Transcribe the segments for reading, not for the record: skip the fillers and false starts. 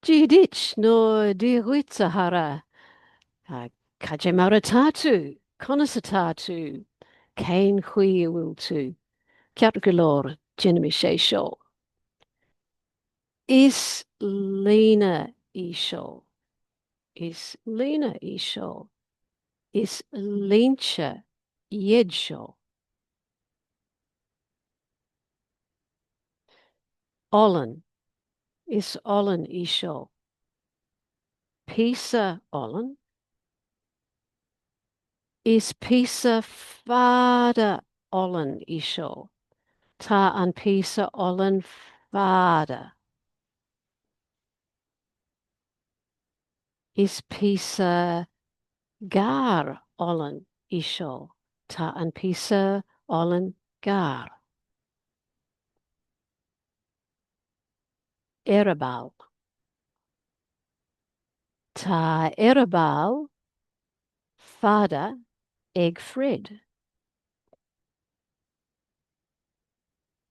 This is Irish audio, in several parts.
Dia duit, nó Dia dhuit, a chara. Cad é mar atá tú? Conas atá tú? Cén chaoi a bhfuil tú? Ceart go leor, déanaimis é seo. Is líne í seo. Is líne í seo. Is línte iad seo. Olann. Is olann í seo. Píosa olann. Is píosa fada olann í seo. Tá an píosa olann fada. Is píosa gearr olann í seo. Tá an píosa olann gearr. Eireaball. Tá eireaball fada ag Fred.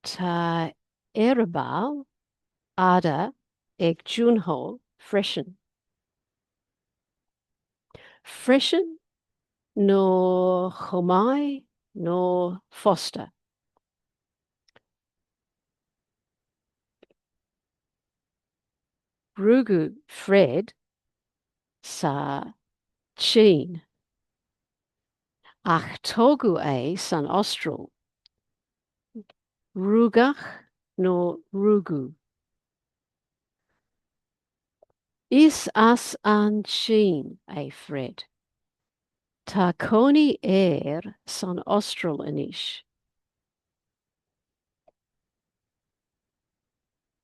Tá eireaball fhada ag Junho freisin. Freisin nó chomh maith nó fosta. Rugadh Fred sa tSín, ach tógadh é san Astráil. Rugadh nó rugadh? Is as an tSín é Fred. Tá cónaí air san Astráil anois.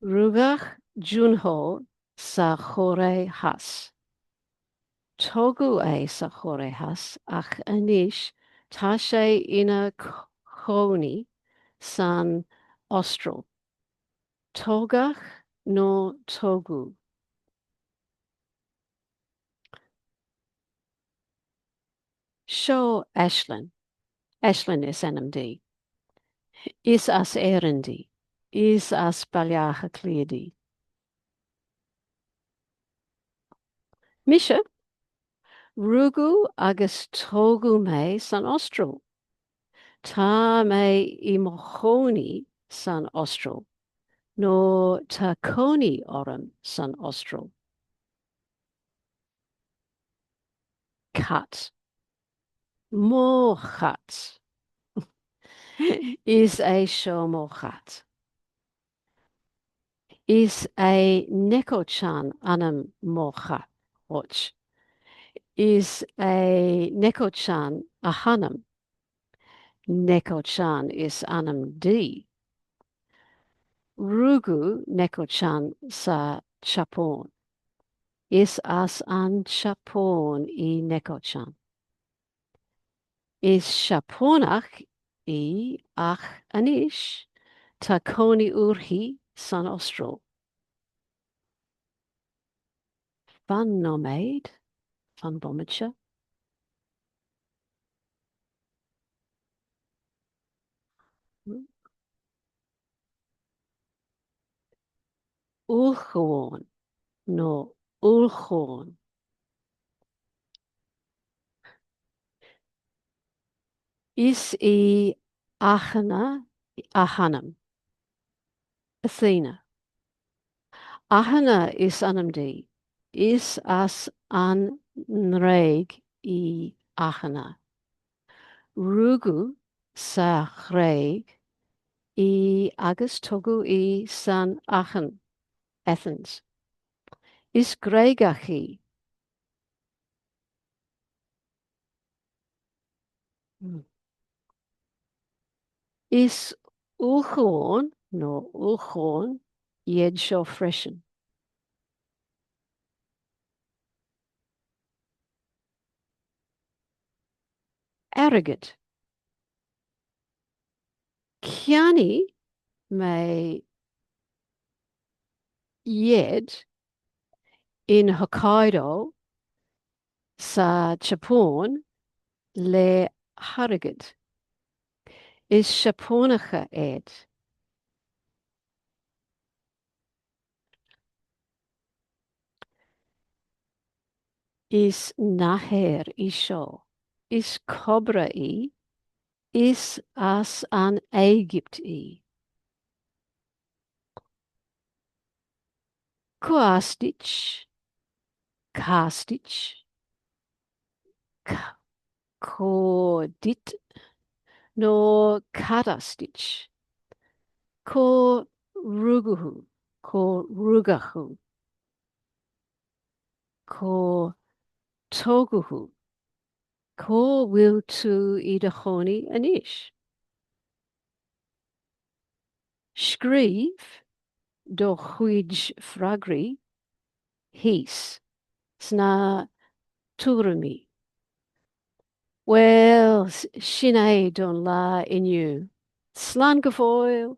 Rugadh Junho sa Chóiré Theas. Tógadh é sa Chóiré Theas ach anois tá sé ina chónaí san Astráil. Tógadh nó tógadh? Seo Aislinn. Aislinn is ainm di. Is as Éirinn di. Is as Baile Átha Cliath di. Mise? Rugadh agus tógadh mé san Astráil. Tá mé i mo chónaí san Astráil, nó tá cónaí orm san Astráil. Cat. Mo chat. Is é seo mo chat. Is é Neko-chan ainm mo chait. Is é Neko-chan a hainm. Neko-chan is ainm di. Rugadh Neko-chan sa tSeapáin. Is as an tSeapáin í Neko-chan. Is Seapánach í ach anois tá cónaí uirthi san Astráil. Fan nóiméad, fan bomaite. Ulchabhán nó ulchabhán. Is í Aithne a hainm. Athena. Aithne is ainm di. Is as an nGréig í Aithne. Rugadh sa Ghréig í agus tógadh í san Aithin, Athens. Is Gréagach í. Is ulchabhán nó ulchabháin iad seo freisin. Airgead. Cheannaigh mé iad in Hokkaido sa tSeapáin le hairgead. Is Seapánacha iad. Is nathair í seo. Is cobra í. Is as an Éigipt í. Cá as duit? C'as duit? Cá duit? Nó cad as duit? Cá rugadh thú? Cá rugadh thú? Cá tógadh thú? Cá bhfuil tú i do chónaí anois? Scríobh do chuid freagraí thíos sna tuairimí. Bhuel, sin é don lá inniu. Slán go fóill!